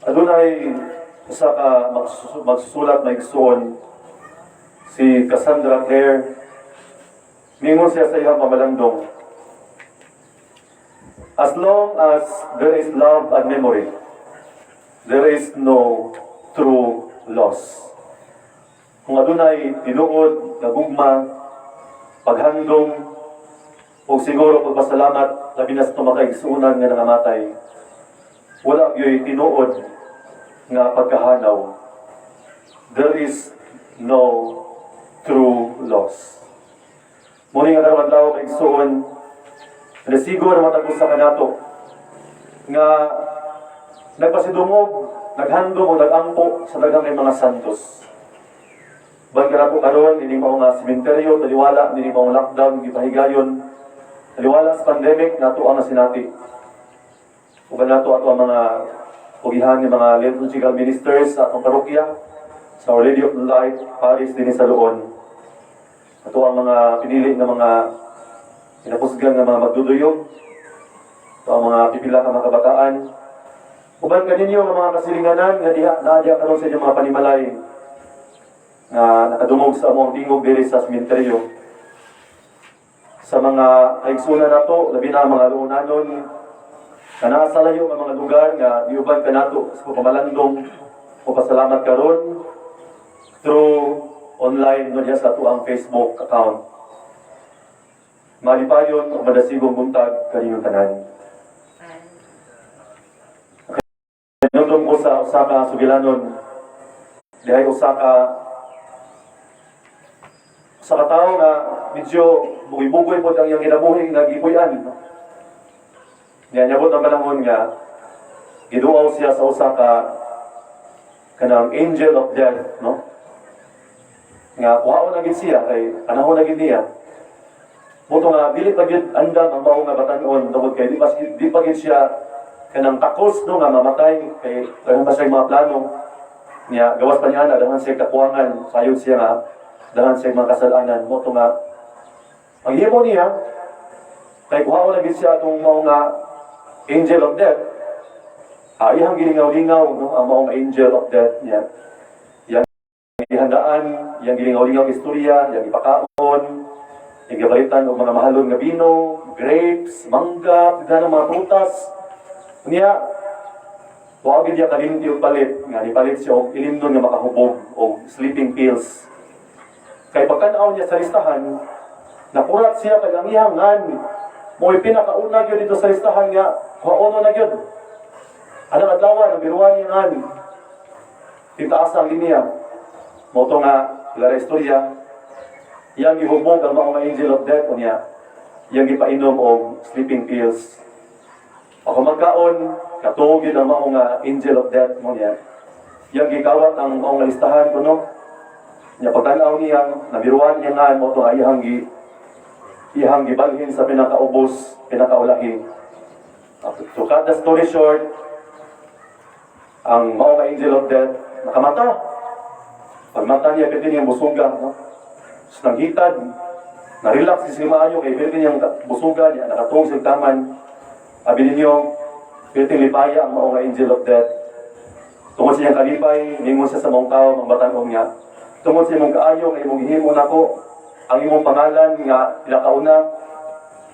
Adunay usa ka magsusulat, mga igsoon, si Cassandra Clare. Ningon siya sa iyang pamalandong, "As long as there is love and memory, there is no true loss." Kung adunay tinuod nga gugma, paghandom, o siguro pagpasalamat, labi na sa atong kaigsuonan nga nangamatay, wala gyoy tinuod nga pagkahanaw. There is no true loss. Mao ni nga karong adlaw, mga igsoon, nasigo na matag usa kanato nga nagpasidungog, naghandom o nagampo sa daghang kay mga santos. Uban kanato karon ini mao nga sementeryo, taliwala ini mao lockdown gipahigayon, taliwala sa pandemic nato ang nasinati. Uban nato ato ang mga pugihan ng mga liturgical ministers sa atong parokya sa Our Lady of the Light Parish dinhi sa Loon. Ato ang mga pinili nga mga pinapusgan nga mga magduduyog. Ato ang mga pipila ka mga kabataan. Uban kaninyo nga mga kasilinganan nga diha naa diha karon sa inyong mga panimalay nga nakadungog sa among tingog diri sa sementeryo. Sa mga kaigsunan nato, labi na ang mga Loonanon, nga naa sa layo nga mga lugar nga giuban kanato sa pamalandong o pasalamat karon through online no diha sa atoang Facebook account. Malipayon o madasigong buntag kaninyong tanan. Nindom ko sa usa ka sugilanon, dihay usa ka tawo nga medyo bugoy-bugoy pod ang iyang kinabuhi nga gipuy-an. No? Niya niabot ang panahon nga giduaw siya sa usa ka kanang angel of death, no? Nga kuhaon na gid siya kay panahon na gid niya. Mao to nga dili pa gyud andam ang mao nga batan-on tungod kay di pa gid siya kanang takos, no, nga mamatay kay daghan pa siya mga plano niya. Gawas pa niya na daghan siya kakuwangan, sayod siya nga daghan siya mga kasalanan. Mao to nga ang himo niya kay kuhaon na gid siya atong mao nga angel of death, iyang gilingaw-lingaw, no, ang maong angel of death niya. Iyang gihandaan, iyang gilingaw-lingaw ang istorya, iyang ipakaon, iyang gibalitan og mga mahalon nga bino, grapes, mangga, tignan ng mga prutas. Niya, wa gid niya kalimti og palit, nga nipalit siya og ilimnon nga makahubog og sleeping pills. Kay pagtan-aw niya sa listahan, nakurat siya kay ang iyang ngan mo'y pinakauna gyud dito sa listahan nga kuhaono na gyud. Anang adlaw, nabiruan niya ngan. Titaas ang linya. Mao to nga, lara istorya, iyang gihubog ang mga angel of death niya. Iyang gipainom og sleeping pills. Ako magkaon, katuog yun ang mao nga angel of death mo niya. Iyang gikawat ang mao nga listahan kuno. Nya pagtan-aw niya, nabiruan niya nga, mao to nga iyang gibalhin sa pinakaubos, pinakaulahi. To cut the story short, ang mao nga angel of death nakamata. Pagmata niya, pwede niyang busuga, no? Tapos nanghitad, na-relax siya maayo, kay pwede niyang busuga niya, nakatuog sa taman. Abi ninyo, pwede lipaya ang mao nga angel of death. Tungod sa iyang kalipay, ningon siya sa maong tao, mga batan-ong niya, "Tungod sa imong kaayo, nga imong gihimo nako, ang imong pangalan nga pinakauna,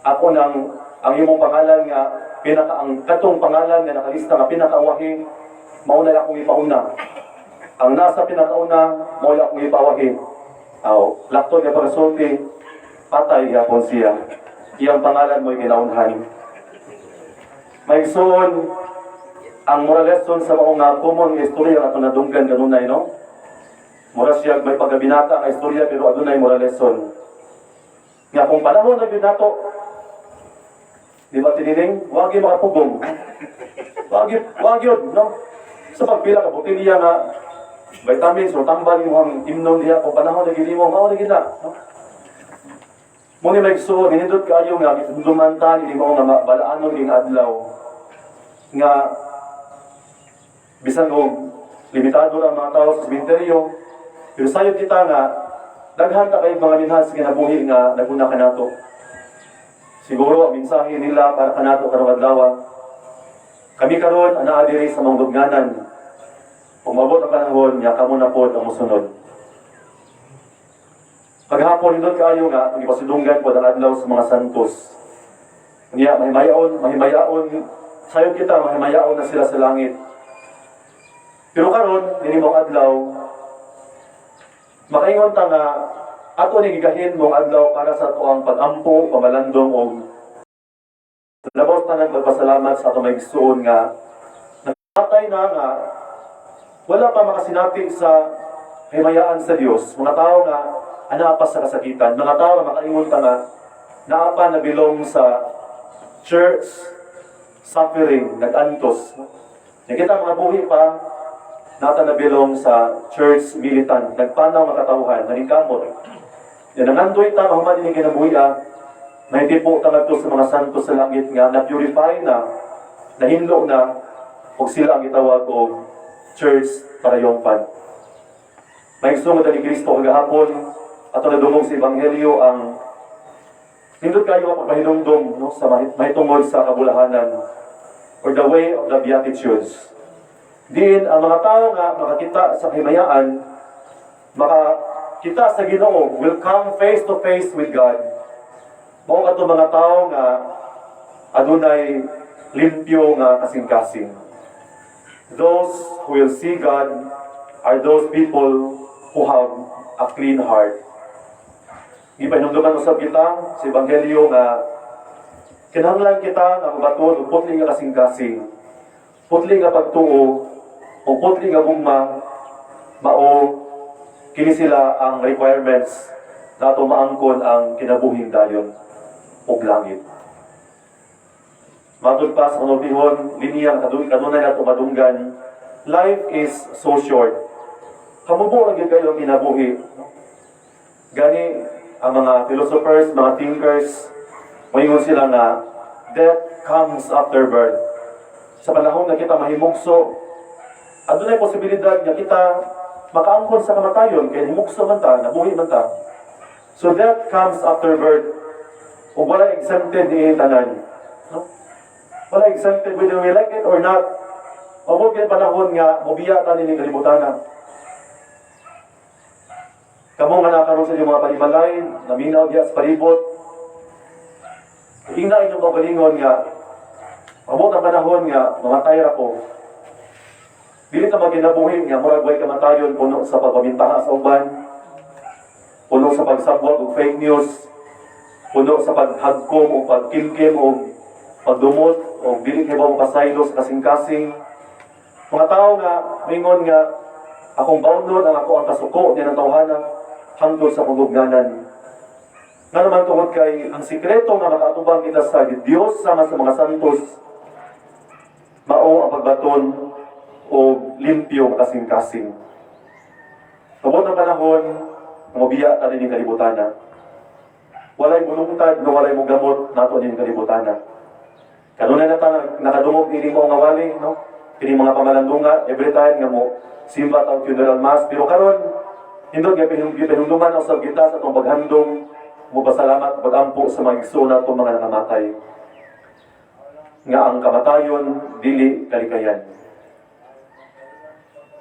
ako nang ang imong pangalan nga pinaka ang katong pangalan nga nakalista nga pinakaawahi, mao na akong ipauna. Ang nasa pinakauna, mao na akong ipawahi." Aw, laktod nga pagkasulti, patay gyapon siya. Iyang pangalan mo'y ginaunhan. Mga igsoon, ang moral lesson sa mao nga common nga istorya nga atong nadunggan kanunay, no? Mura siya may pagkabinata nga istorya pero adunay moral lesson. Nga kung panahon na gyud nato, di ba tinining, wagi makapugong. Wagi, wagi yun, no? Sa pagpila ka botelya nga vitamins o tambal imong imnon diha, kung panahon na gyud mo, mao na gyud na, no? Mao ni, mga igsoon, nindot kaayo nga gitumduman ta ini mao nga balaanon ging adlaw nga bisan og limitado ra ang mga tao sa sementeryo, pero sayod kita nga daghan ta kay mga minhas kinabuhi nga naguna kanato. Siguro ang mensahe nila para kanato karong adlaw, kami karon anaa diri sa mga lubnganan. Umabot ang panahon nga kamo na pod ang musunod. Kagahapon, nindot kaayo nga ang ipasidunggan pod ang adlaw sa mga santos. Niya mahimayaon, mahimayaon sayo kita, mahimayaon na sila sa langit. Pero karon dini mong adlaw, makaingon ta nga ato ni gigahin mong adlaw para sa atoang pag-ampo, pamalandong og labaw tanan, pagpasalamat sa atong mga igsuon nga namatay na nga wala pa makasinati sa himayaan sa Dios, mga tao nga anaa pa sa kasakitan, mga tao nga makaingon ta nga naa pa na belong sa church suffering, nag-antos. Nya kita mga buhi pa, naa ta na belong sa church militant, nagpanaw nga katawhan, naningkamot. Yan nangandoy ta mahuman ini kinabuhi ah, mahitipo ta ngadto sa mga santo sa langit nga na-purify na, nahinlo na, ug sila ang gitawag og church triumphant. Mga igsoon ni Kristo, kagahapon ato nadungog sa Ebanghelyo ang nindot kayo ang pagpahinumdom, no, sa mahitungod sa kabulahanan or the way of the Beatitudes. Diin ang mga tao nga makakita sa kahimayaan, makakita sa Ginoo, will come face to face with God. Mao kato mga tao nga adunay limpyo nga kasing-kasing. Those who will see God are those people who have a clean heart. Gipahinumduman usab kita sa Ebanghelyo nga kinahanglan kita nga mabaton og putli nga kasing-kasing, putli nga pagtuo, o putli nga gugma. Mao kini sila ang requirements na ato maangkon ang kinabuhing dayon ug langit. Matod pa sa kanultihon, linya nga kanunay nato madunggan, life is so short. Kamubo lang gyud kayo ang kinabuhi. Gani, ang mga philosophers, mga thinkers, moingon sila nga, death comes after birth. Sa panahon nga kita mahimugso, adunay posibilidad nga kita makaangkon sa kamatayon, kay himugso man ta, nabuhi man ta. So death comes after birth. Ug wala exempted ni tanan. No? Wala exempted whether we like it or not. Mabot kay panahon nga mobiya ta nining kalibutana. Kamo nga nakaroon sa inyong mga panimalay, naminaw diya sa palibot, ingna inyong kaugalingon nga mabot ang panahon nga mamatay ra ko. Dili ta magkinabuhi nga murag way kamatayon, puno sa pagpamintaha sa uban, puno sa pagsabwag og fake news, puno sa paghagkom o pagkimkim o pagdumot o dili kay ba mapasaylo sa kasing-kasing. Mga tao nga mingon nga akong bawnon ang ako ang kasuko niya ng tawhana hangtod sa pagugnanan. Nga naman, tungod kay ang sikreto nga makaatubang kita sa Dios sama sa mga santos mao ang pagbaton o limpyo nga kasing-kasing. Tubod ng panahon, mobiya ta nining kalibutana. Walay mulungtad no walay mogamot nato nining kalibutana. Kanunay na ta nakadungog nining mao nga wali, no? Kini mga pamalandunga every time nga mo simba ta og funeral mass, pero karon hindot nga gipahinumduman usab kita sa atong paghandong, mo pasalamat, pagampo sa mga igsoon nato mga nangamatay, nga ang kamatayon dili kalikayan.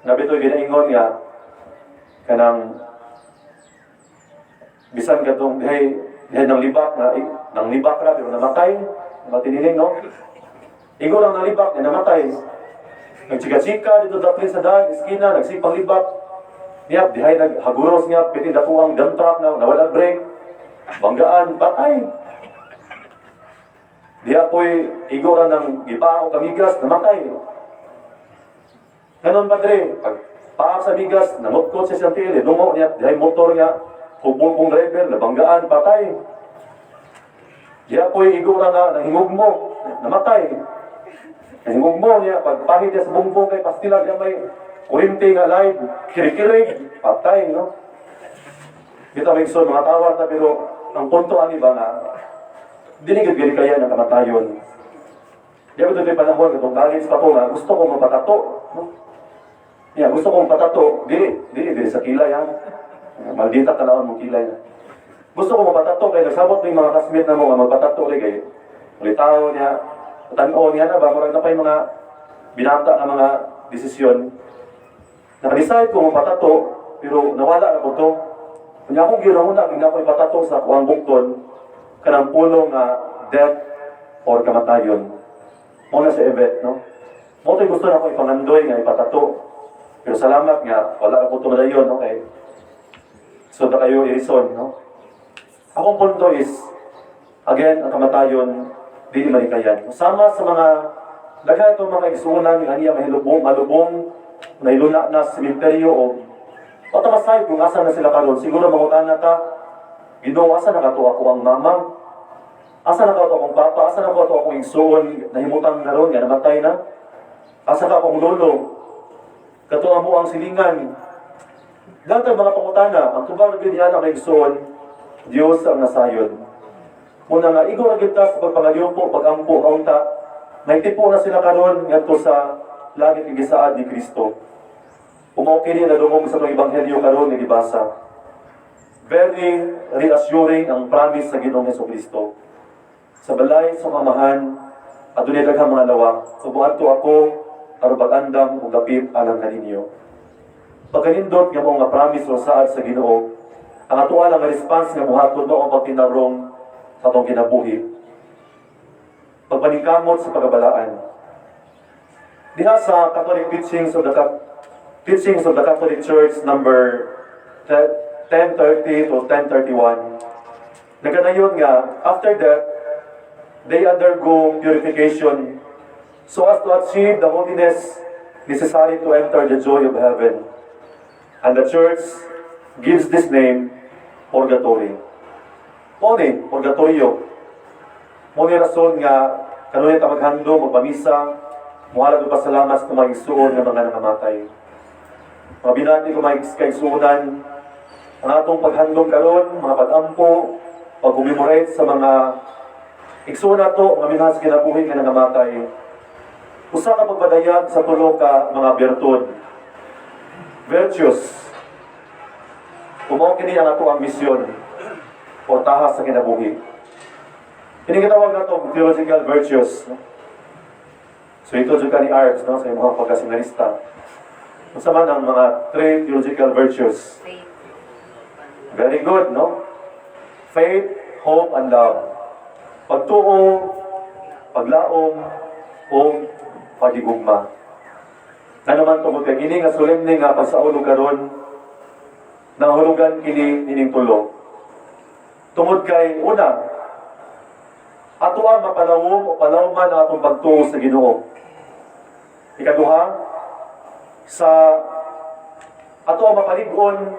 Nabitoy ginaingon nga kanang bisan katong dihay dihay nang libak nga nang libak ra pero namatay, matiniling, no? Ingon ang nalibak nga namatay. Nagchika-chika dito daplin sa daan, eskina, nagsipang libak. Niya, dihay naghaguros niya, piti dako ang dump truck na nawala brake. Banggaan, patay. Diha po'y igora ng gipao kamigas, namatay. Ganon, padre, pag paak sa bigas, namutkot siya siyang tiil, dungo niya, dihay motor niya, hubong kong driver, nabanggaan, patay. Diha po'y igora nga, nahingog mo, namatay. Nahingog mo niya, pagpahid niya sa bumbong kay pastila, diya may kuryente nga live, kirikirig, patay, no? Kita may mga tawar na, pero ang punto ani ba nga, dili gyud gani kaya ng kamatayon. Di ba ito panahon, katong college pa ko nga, gusto ko mapatato. No? Yeah, gusto kong patato, dili, dili, dili sa kilay ha. Maldita tanawon mong kilay. Gusto ko mapatato kay nagsabot mo yung mga classmate na mo nga magpatato ulit kay ulitaw niya, tan-o niya na ba, murag na pa yung mga binata nga mga desisyon. Naka-decide ko mapatato, pero nawala na ko to. Kanya akong ginahuna, gina ko ipatato sa akoang bukton, kanang pulong nga death or kamatayon. Mao na sa event, no? Mao to'y gusto na ko ipangandoy nga ipatato. Pero salamat nga, wala ko to madayon, no? Kay, so da kayo irison, no? Akong punto is, again, ang kamatayon, dili malikayan. Sama sa mga daghan itong mga igsuonan nga niya mahilubong, malubong, nahiluna na sa sementeryo o o tamasay kung asa na sila karon. Siguro mangutana ta, "Ginoo, asa na kato akoang mama? Asa na kato akong papa? Asa na kato akong igsuon nahimutang karon nga namatay na? Asa ka akong lolo? Kato amo ang silingan?" Daghan mga pangutana, ang tubag gyud niya na kay igsuon, Dios ang nasayod. Muna nga igo ra gyud ta sa pagpangalyupo, pagampo nga unta, may tipo na sila karon ngadto sa langit nga gisaad ni Kristo. Mao kini nadungog sa atong ebanghelyo karon nga gibasa. Very reassuring ang promise sa Ginoong Hesus Kristo. "Sa balay sa Amahan, adunay daghang mga lawak. Ug moadto ako aron pag-andam og dapit alang kaninyo." Pagkanindot nga mao nga promise o saad sa Ginoo, ang atoa lang nga response nga buhaton mao ang pagtinarong sa atong kinabuhi. Pagpaningkamot sa pagabalaan. Diha sa Catholic Teachings of the Catholic Church number 1030 to 1031, naganayon nga after death, they undergo purification so as to achieve the holiness necessary to enter the joy of heaven. And the Church gives this name, purgatory. Mao ni, purgatorio. Mao ni rason nga kanunay ta maghandom, magpamisa, muhalad og pasalamat sa mga igsuon nga mga nangamatay. Mga binati ko mga kaigsuonan, ang atong paghandom karon, mga pag-ampo, pag-commemorate sa mga igsuon nato, mga minahal sa kinabuhi nga nangamatay, usa ka pagpadayag sa tulo ka mga bertud. Virtues. Mao kini ang atoang misyon o tahas sa kinabuhi. Kini gitawag nato theological virtues. No? So ito jud ka ni Arts, no, sa imong pagkaseminarista. Unsa man ang mga three theological virtues? Faith. Very good, no? Faith, hope, and love. Pagtuo, paglaom, o pagigugma. Na naman tungod kay kini nga solemne nga pagsaulog karon, nahulugan kini nining tulo. Tungod kay una, ato ang mapalawom o palawman ang atong pagtuo sa Ginoo. Ikaduha, sa ato ang mapalig-on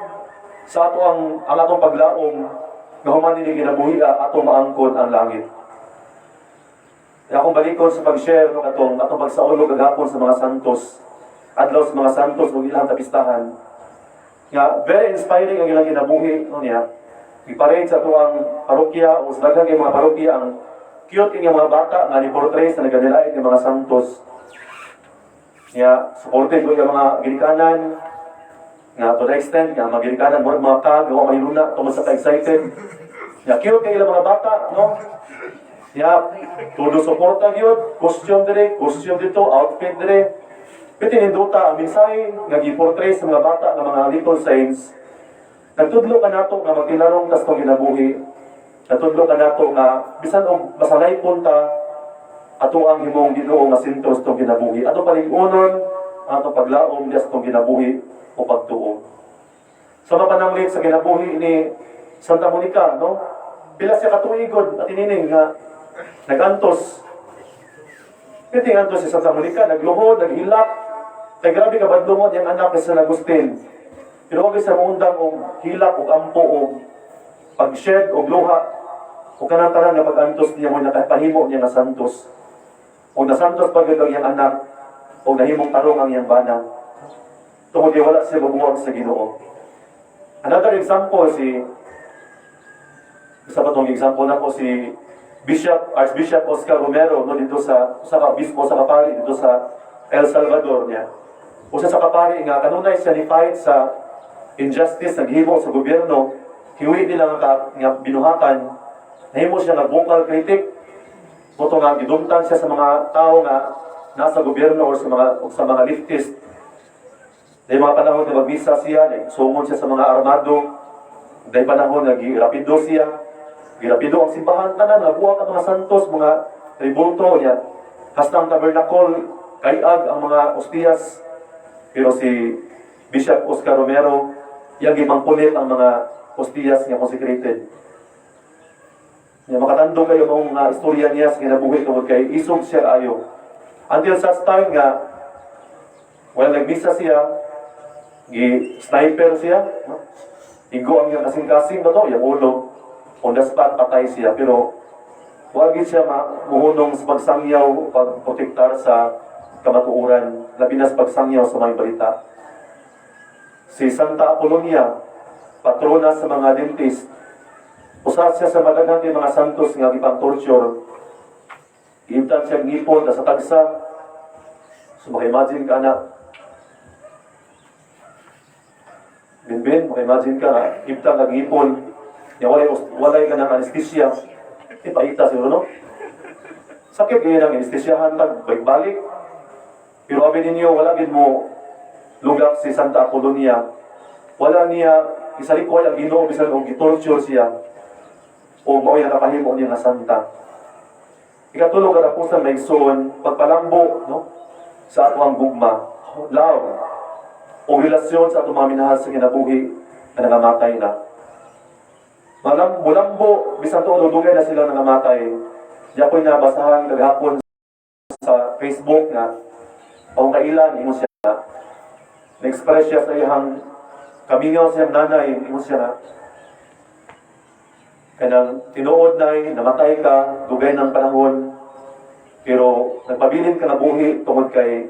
sa ato ang atong paglaom nga human ini kinabuhi ato maangkon ang langit. Kaya akong balikon sa pag-share, no, katong atong pagsaulog gahapon sa mga santos, adlaw sa mga santos ug ilang kapistahan. Nga very inspiring ang ilang kinabuhi, no, niya. Giparade sa atoang parokya o sa daghang mga parokya ang cute nga mga bata nga ni portray sa nagadilait ng mga santos. Nga supported ko yung mga ginikanan nga to the extent nga mga ginikanan murag mga kag gawa mahiluna tungod sa ka-excited. Nga cute kay ilang mga bata, no? Ya, todo suporta gyud, costume dire, costume dito, outfit dire. Pero tinindota ang mensahe nga gi-portray sa mga bata nga mga little saints. Nagtudlo ka nato nga magtinarong tas tong kinabuhi. Nagtudlo ka nato nga bisan og masalaypon ta, ato ang himong Ginoo nga sentro sa tong kinabuhi. Ato palig-unon ang atong paglaom diya sa tong kinabuhi o pagtuo. Sa mapananglit sa kinabuhi ni Santa Monica, no? Pila siya katuigod at inining nga nagantos. Piti antos si Santa Monica, nagluhod, naghilak. Kay grabe ka badlungon yung anak ni San Agustin. Pero wag sa muundang og hilak og ampo og pag-shed og luha o kanang tanan nga pag-antos niya mo nakapahimo niya nga santos. O nasantos pa gyud ang iyang anak o nahimong tarong ang iyang bana. Tungod kay wala siya mabuwag sa Ginoo. Another example si isa pa tong example na po, si Bishop Archbishop Oscar Romero, no, dito sa usa ka obispo sa kapari dito sa El Salvador niya. Usa sa kapari nga kanunay siya ni fight sa injustice naghimo sa gobyerno, hiwi nila nga, nga binuhatan, nahimo siya nga vocal critic. Mao nga gidumtan siya sa mga tao nga nasa gobyerno or sa mga leftist. Dahil mga panahon na magmisa siya, sungon siya sa mga armado. Dahil panahon na girapido siya, girapido ang simbahan tanan, nabuak ang mga santos, mga tribulto niya. Hasta ang tabernacle, kayag ang mga ostiyas. Pero si Bishop Oscar Romero, iyang gimangkulit ang mga ostiyas nga consecrated. Nya makatandog kayo mong mga istorya niya sa kinabuhi tungod kay isog siya ayo. Until such time nga, while nagmisa siya, gi-sniper siya, no? Igo ang iyang kasing-kasing ba to, iyang ulo, on the spot patay siya, pero wag gid siya muhunong sa pagsangyaw, pagprotektar sa kamatuoran, labi na sa pagsangyaw sa mga balita. Si Santa Apolonia, patrona sa mga dentist, usa siya sa madaghan kay mga santos nga gipang-torture. Giimtan siya ngipon sa tagsa. So maka-imagine ka na. Binbin, maka-imagine ka na ibtang kag ngipon. Ya walay ka ng anesthesia. Eh, paita siguro, no? Sakit kayo ng anestesyahan tag balik-balik. Pero abi ninyo, wala gid mo lugak si Santa Apolonia. Wala niya isalikoy ang Ginoo bisan og gitorture siya o mao'y nakapahimo niya nga santa. Ikatulo katapusan, mga igsoon, pagpalambo, no, sa ato ang gugma, love, o relasyon sa atong mga minahal sa kinabuhi na nangamatay na. Malam, mulambo, bisan tuod dugay na sila nangamatay. Di ako'y nabasahan kagahapon sa Facebook nga, kung kailan, ingon siya, na-express siya sa iyang kamingaw siyang nanay, ingon siya na, kanang tinuod na namatay ka, dugay ng panahon, pero nagpabilin ka na buhi tungod kay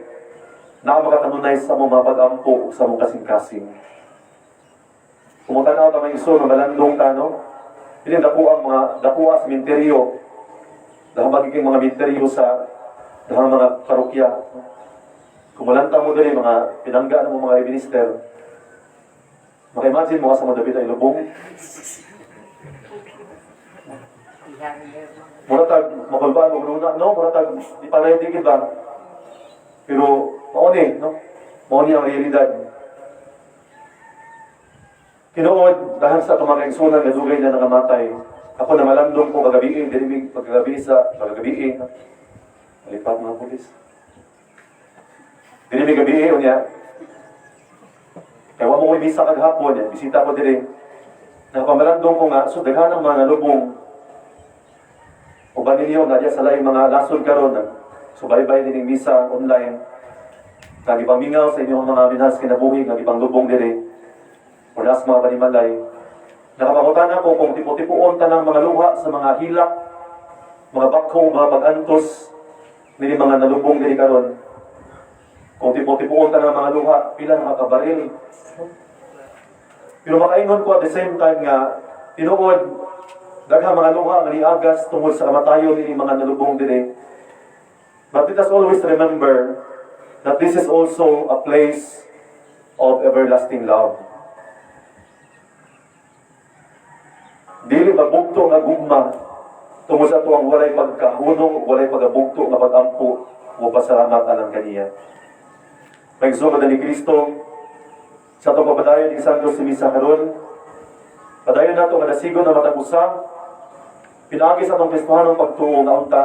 naa makakanunay sa mong mga pag-ampo ug sa mong kasing-kasing. Kung tanaw ta, mga igsoon, malandong ta, no? Hindi dako ang mga dako sa minteryo. Dahil magiging mga minteryo sa dahil mga parokya. Kung malanta mo diri mga pinangga mo mga minister, maka-imagine mo ka sa madapit ay lubong. Mura tag makulbaan mo luna, no? Mura tag di pa ready gid ba? Pero mao ni, no? Mao ni ang realidad. Tinuod, dahil sa atong mga kaigsunan nga dugay na nangamatay, ako na malandong ko kagabi, diri pagkagabi sa pagkagabi, no? Malipat mga pulis. Diri mi gabi unya. Kaya wa mo ko'y misa kagahapon, eh, bisita ko diri. Nakapamalandong ko nga, so daghan ang mga nalubong. Uban ninyo, na sa laing mga lasod karon, subaybay nining misa online. Nga gipamingaw sa inyong mga minahal sa kinabuhi, nga gipanglubong diri. O nas mga panimalay. Nakapangutana ko kung tipo-tipuon tanang mga luha sa mga hilak, mga bakho, mga pag-antos, nini mga nalubong diri karon. Kung tipo-tipuon tanang mga luha, pila na kabaril. Pero makaingon ko at the same time nga, tinuod, daghang mga luha nga niagas tungod sa kamatayon ni mga nalubong diri. But let us always remember that this is also a place of everlasting love. Dili mabugto nga gugma tungod sa ato ang walay pagkahunong, walay pagabugto nga pag-ampo o pasalamat alang kaniya. Mga ni Kristo, sa atong pagpadayon ng Santos sa Misa karon, padayon nato nga nasigon na matag usa pinaagi sa atong Kristohanong pagtuo nga unta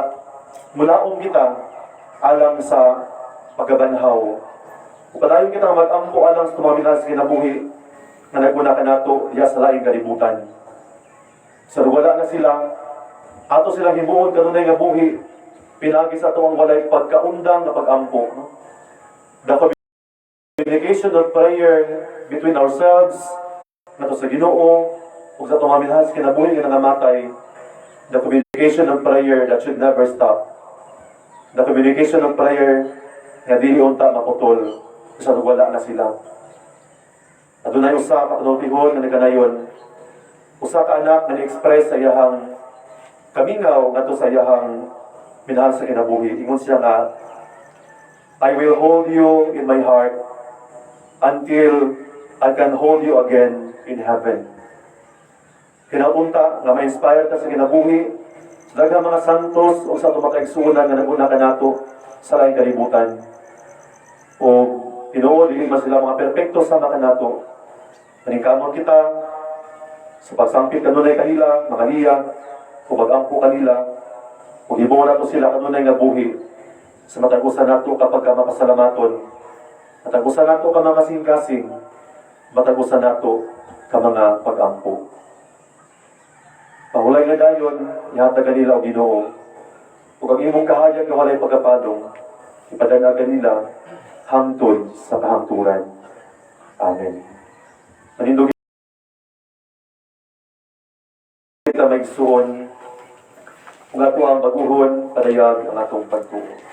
mulaom kita alang sa pagkabanhaw. Ug padayon kita nga mag-ampo alang sa tumang sa kinabuhi nga naguna kanato diha sa laing kalibutan. Sa wala na sila, ato silang himuon kanunay nga buhi pinaagi sa ato ang walay pagkaundang nga pag-ampo. No? The communication of prayer between ourselves, nato sa Ginoo, ug sa atong mga minahal sa kinabuhi nga nangamatay, the communication of prayer that should never stop. The communication of prayer nga dili unta maputol sa wala na sila. Adunay usa ka panultihon nga nagkanayon, usa ka anak nga ni-express sa iyahang kamingaw ngadto sa iyahang minahal sa kinabuhi. Ingon siya nga, "I will hold you in my heart until I can hold you again in heaven." Kinaunta nga ma-inspire ta sa kinabuhi sa daghang mga santos o sa atong mga kaigsuonan nga naguna kanato sa laing kalibutan. O tinuod dili man sila mga perpekto sama kanato. Maningkamot kita sa pagsampit kanunay kanila, mga liya, o pag-ampo kanila, ug himuon nato sila kanunay nga buhi sa matag usa nato kapag ka mapasalamaton. Matag usa nato ka mga kasing-kasing, matag usa nato ka mga pag-ampo. Pahulay nga dayon, ihatag kanila og Ginoo. Ug ang imong kahayag nga walay pagkapanong, ipadala kanila hangtod sa kahangturan. Amen. Manindog kita, mga igsuon, ug ato ang baguhon padayag ang atong pagtuo.